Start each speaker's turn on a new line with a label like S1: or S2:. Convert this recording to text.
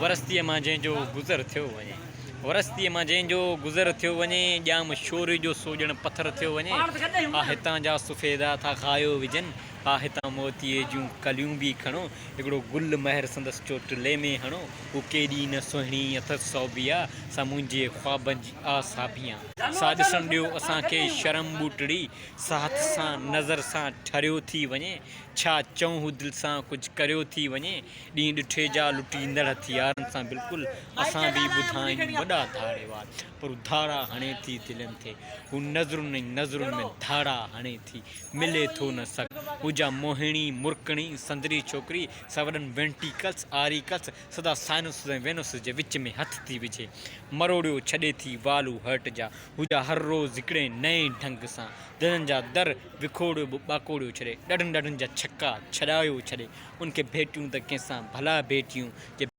S1: ورستيء مان جنهن جو گذر ٿيو وڃي. ورستيء مان جنهن جو گذر ٿيو وڃي، ڄام شوري جو سو ڄڻ پٿر ٿيو وڃي. ها هتان جا سفيدا ٿا غايو وجهن، ها هتان موتيي جون ڪليون به کڻو. هڪڙو گل مهر سندس چوٽلي ۾ هڻو. هو ڪيڏي نه سهڻي اٿس صوبيا، سا منهنجي خوابن جي آس آڀيان. سا ڏسڻ ڏيو اسان کي شرم ٻوٽڙي، سا هٿ سان نظر سان ٺريو ٿي وڃي. ڇا چئون هو دل سان ڪجهه ڪريو ٿي وڃي. ڏينهن ڏٺي جا لٽيندڙ هٿيارن سان بلڪل اسان به ٻڌائين وڏا ڌاڙيوال پر هو ڌاڙا هڻي ٿي دلين تي هو نظرن ۽ نظرن ۾ ڌاڙا هڻي ٿي ملي ٿو نه سگهه هو جا موهڻي مرڪڻي سندري ڇوڪري سا وڏن وينٽيڪلس آريڪلس سدا سائنوسز ۽ وينوسز جي وچ ۾ هٿ ٿي وجهي مروڙيو ڇڏي ٿي وال هو هرٽ جا هو جا هر روز هڪڙي نئين ڍنگ سان دلن جا در وکوڙيو به ٻاڪوڙيو ڇڏي ڏاڍن ڏاڍن جا ڇڪا ڇڏايو ڇڏي ان کي ڀيٽيون ته ڪنهن سان ڀلا ڀيٽيون جي.